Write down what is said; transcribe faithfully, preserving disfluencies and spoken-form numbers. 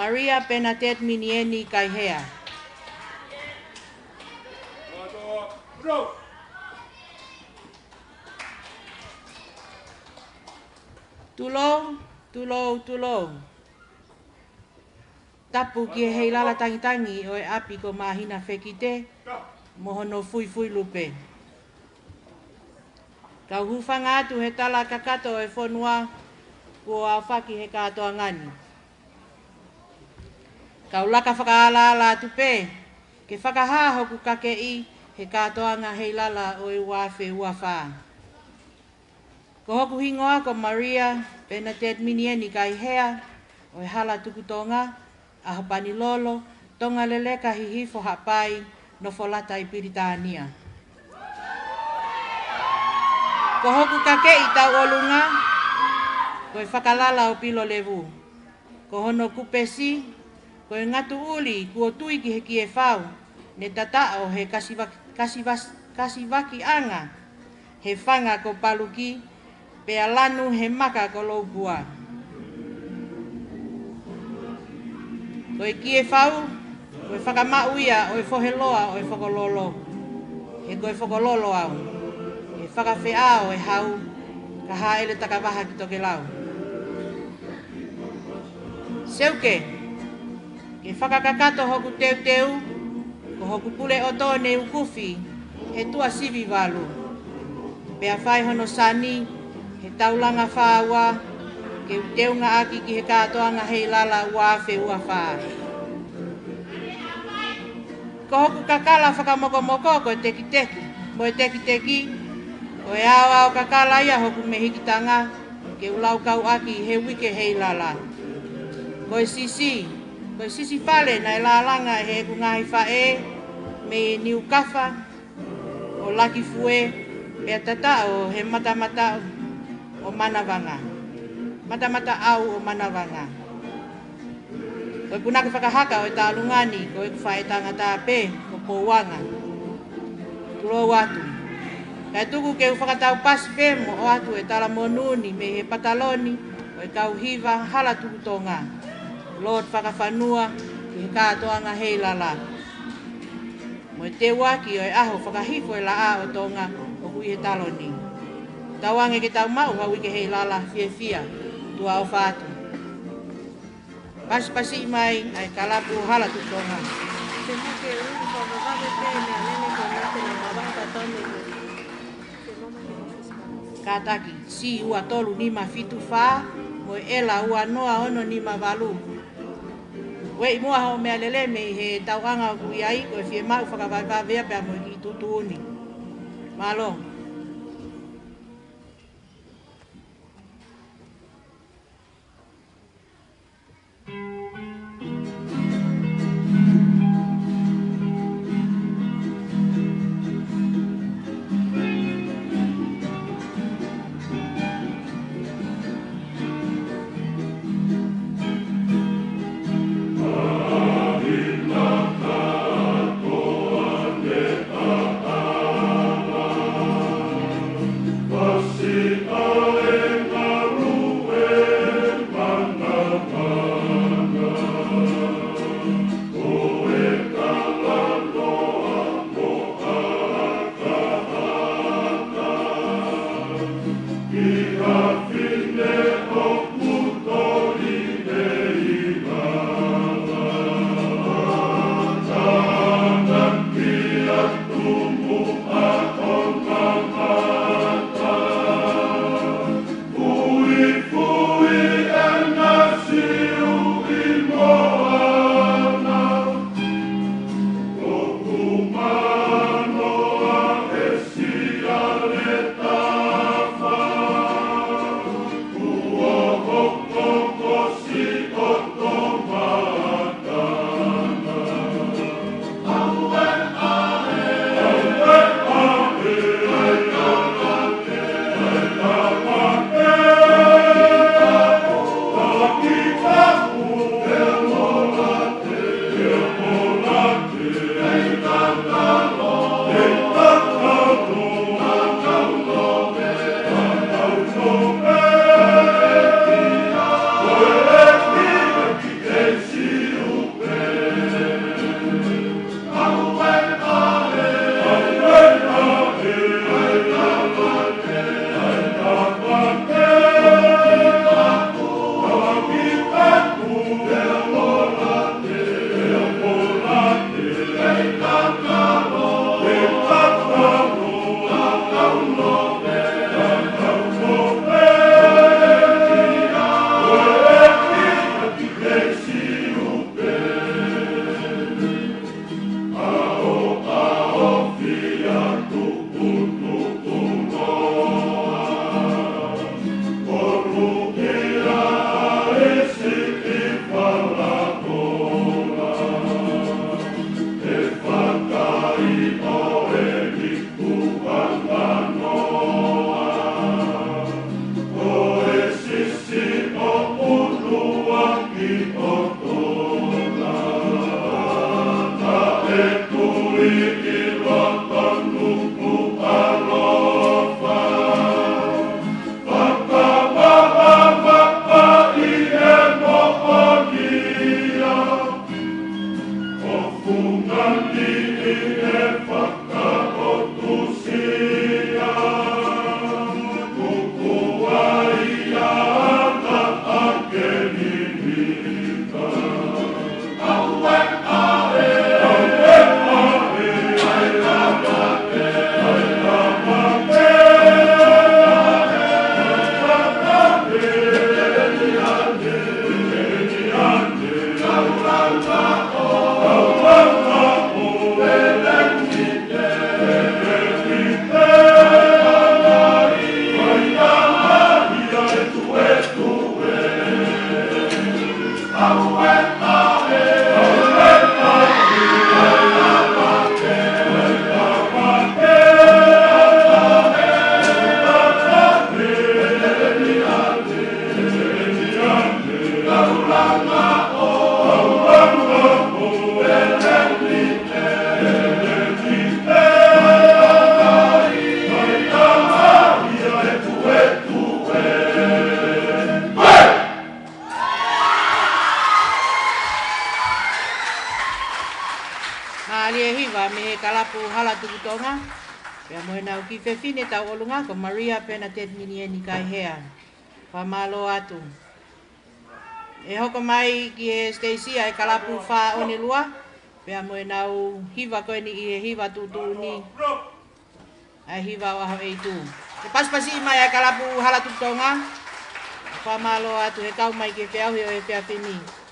Maria Bernadette Minieni Kaihea. Tulou, tulou, tulou. Tapu ki he Heilala Tangitangi ʻo e ʻapi ko Māhina Fekite mo hono fuifui lupe. Kau hūfanga atu he tala kakato ʻo e fonua kuo aofaki he kātoanga ni. Kau laka fakaalaala atu pē ke fakahā hoku kakeʻi he kātoanga Heilala ʻo e ua afe ua fā. Ko hoku hingoa ko Maria Bernadette Minieni Kaihea, ʻo e Hala Tuku Tonga, ʻAhopanilolo, Tongaleleka, Hihifo, Haʻapai, Nofolata ʻi Pilitānia. Ko hoku kakeʻi tauʻolunga ko e Fakalala ʻo Pilolevu. Ko hono kupesi ko e Ngatuʻuli kuo tui ki he kiefau, ne tataʻo he kasiva-, kasivas-, kasivakiʻanga he fanga ko Paluki, pea lanu he maka ko Loukua. Ko e kiefau ko e fakamaʻu ia ʻo e foheloa ʻo e Fokololo, he ko e Fokololo au, he fakafeʻao e hau, ka hāʻele takavaha ki tokelau. Seuke, ke fakakakato hoku teuteu, ko hoku pule ʻoto ne ukufi he tuʻa sivi valu. Pea fai hono sani he taulanga fā ua, ke u teungaʻaki ki he kātoanga Heilala ua afe ua fā. Ko hoku kakala fakamokomoko ko e tekiteki, mo e tekiteki, ko e aoao kakala ia hoku mehikitanga, ke u laukau ʻaki he uike Heilala. Ko e sisi, ko e sisi fale naʻe lālanga ʻe heʻeku ngaahi faʻē mei Niukafa ʻo Lakifue, pea tataʻo he matamata ʻo Manavanga. Matamata ʻau ʻo Manavanga. Ko e punake fakahaka ʻo e tauʻolunga ni ko ʻeku faʻētangata pē ko Pouanga. Tulou atu. Kae tuku ke u fakataupasi pē mo ʻoatu e talamonū ni mei he pataloni ʻo e kau hiva Hala Tuku Tonga, Lord Fakafanua, ki he kātoanga Heilala, mo e teuaki ʻo e ʻaho fakahifo e laʻā ʻo Tonga ʻoku ʻi he taloni. Tauange ke tau maʻu ha uike Heilala fiefia. Tuʻa ʻofa atu. Pasipasi mai ʻa e kalapu Hala Tuku Tonga. Te mou ke ulu fakavave pē meʻa lele ko nate na mavaha tatau me. Kātaki, C ua tolu nima fitu fā, mo e ʻela ua noa ono nima valu. Ueʻi muʻa hoʻo meʻa lele mei he tauʻanga ʻoku ʻi ai, ko e fiemaʻu fakavavevave ia pea mo e kiʻi tuʻutuʻuni. Mālō. Mālie hiva mei he kalapu Hala Tupu Tonga. Pea mo ʻenau kiʻi fefine tauʻolunga ko Maria Bernadette Minieni Kaihea. Fakamālō atu. ʻE hoko mai ki he siteisi ʻa e kalapu Fā One Lua. Pea mo ʻenau hiva ko eni ʻi he hiva tuʻutuʻuni ʻa e hiva ʻo ʻAhoʻeitu. ʻE pasipasi mai ʻa e kalapu Hala Tupu Tonga. Fakamālō atu he kau mai ki he feʻauhi ʻo e efiafi ni.